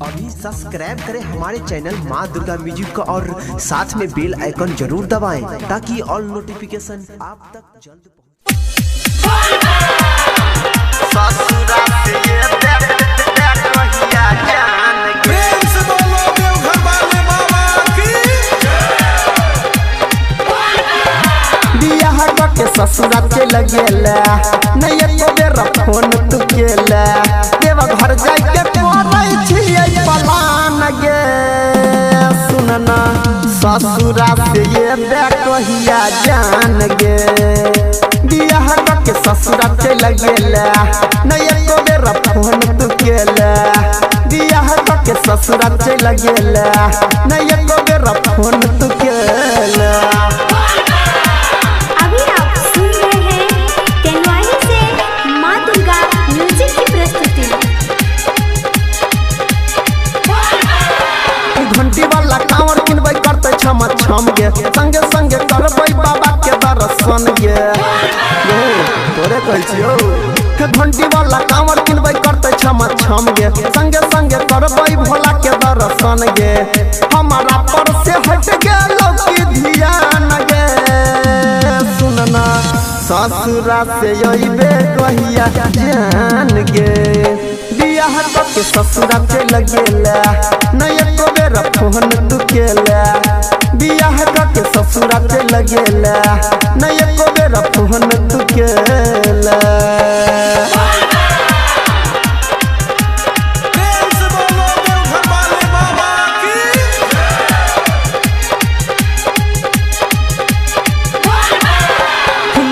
अभी सब्सक्राइब करें हमारे चैनल माँ दुर्गा म्यूजिक को और साथ में बेल आइकन जरूर दबाएं ताकि ऑल नोटिफिकेशन आप तक जल्द पहुंचे। प्रेम से बोलो देवघर वाले बाबा की। बियाह के ससुरा चल गेला, नहीं एको बेर फोन तू केला। देव घर जाय के करै छियै पलान गे, सुनना ससुरा से ये बे कहिया जान गे। बियाह के ससुरा चल गेला, नहीं एको बेर फोन तू केला। बियाह के ससुरा चल गेला, नहीं एको बेर फोन तू केला। अभी आप सुन रहे हैं तेनवाही से माँ दुर्गा म्यूजिक की प्रस्तुति। घंटी वाला कांवर किनबै करते छम छम गे, संगे संगे करबै बाबा के दर्शन गे। ये तोरे कहै छियौ। घंटी वाला कांवर किनबै करते छम छम गे, संगे संगे करबै भोला के दर्शन गे। हमारा पर से हट गेलौ की ध्यान गे, सुनना ससुरा से अइबे कहिया जान गे। बियाह के ससुरा चल गेला, नहीं एको बेर फोन तू केला। बियाह के ससुरा चल गेला, नहीं एको बेर फोन तू केला। प्रेम से बोलो देवघर वाले बाबा की।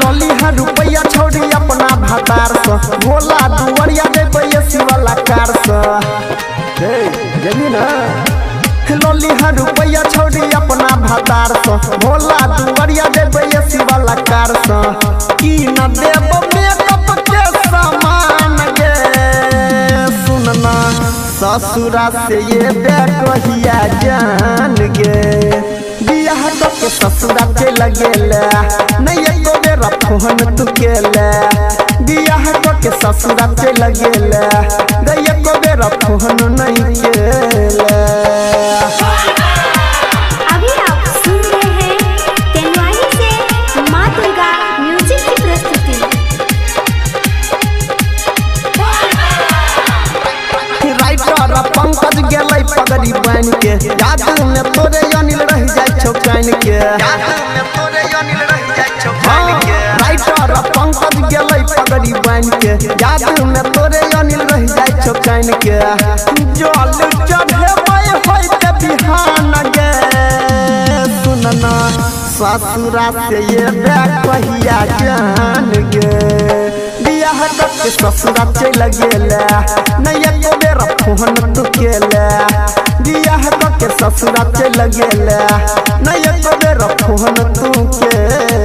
लली है रुपया छोड़ी अपना भातार से, भोला दुआरिया देबै एसी वाला कार से। हे जेबी ना। लली है रुपया छोड़ी अपना भातार से, भोला दुआरिया देबै एसी वाला कार से। की न देब मेकअप के सामान गे, सुनना ससुरा से ये बे कहिया जान गे। बियाह के ससुरा चल गेला, नहीं एको बेर फोन तू केला। बियाह के ससुरा चल गेला, नहीं एको बेर फोन नहीं केला। अभी आप सुन रहे हैं तेनवाही से माँ दुर्गा म्यूजिक की प्रस्तुति। राइटर पंकज गेलै पगड़ी बान्हि के, याद में तोरे अनिल रहि जाइ छौ कानि के। राइटर पंकज गेलै पगड़ी बान्हि के, याद में तोरे अनिल रहि जाइ छौ कानि के। जल चढ़ेबै होइते बिहान गे, सुनना ससुरा से ये बे कहिया जान गे। बियाह के ससुरा चल गेला, नहीं एको बेर फोन तू केला। बियाह के ससुरा चल गेला, नहीं एको बेर फोन तू केला।